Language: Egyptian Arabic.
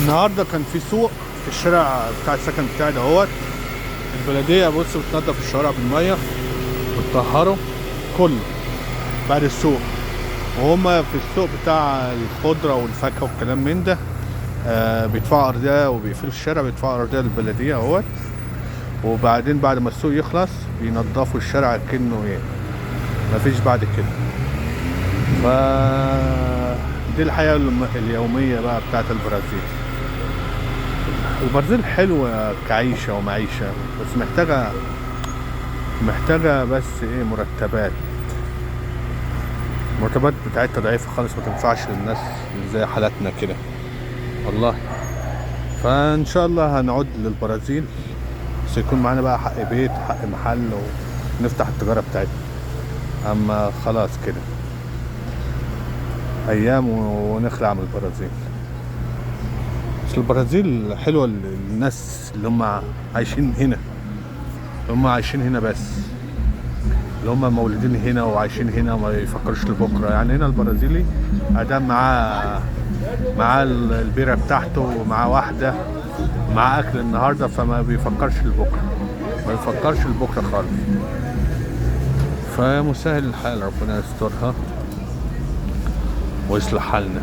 النهارده كان في سوق في الشارع بتاع السكن بتاعي دهوت. البلدية بص بتنضف الشوارع بالمية وتطهره كله بعد السوق، وهما في السوق بتاع الخضرة والفاكهه والكلام من ده بيدفعوا ارضية وبيقفلوا الشارع، بيدفعوا ارضية للبلديه اهوت. وبعدين بعد ما السوق يخلص بينضفوا الشارع كأنه ايه، مفيش بعد كده. ف دي الحياة اليومية بقى بتاعت البرازيل. البرازيل حلوة كعيشة ومعيشة، بس محتاجة بس ايه، مرتبات. المرتبات بتاعتها ضعيفة خالص، ما تنفعش للناس زي حالاتنا كده والله. فان شاء الله هنعود للبرازيل، بس يكون معانا بقى حق بيت حق محل ونفتح التجارة بتاعتنا. اما خلاص كده ايام ونخلع من البرازيل. بس البرازيل حلوة للناس اللي هم عايشين هنا، اللي هم عايشين هنا بس، اللي هم مولودين هنا وعايشين هنا وما يفكروش لبكرة. يعني هنا البرازيلي ادام معاه البيره بتاعته ومعاه واحدة، معاه اكل النهارده، فما بيفكرش لبكرة، ما بيفكرش لبكرة خالص. فمسهل الحال، ربنا يسترها ويصلح حالنا.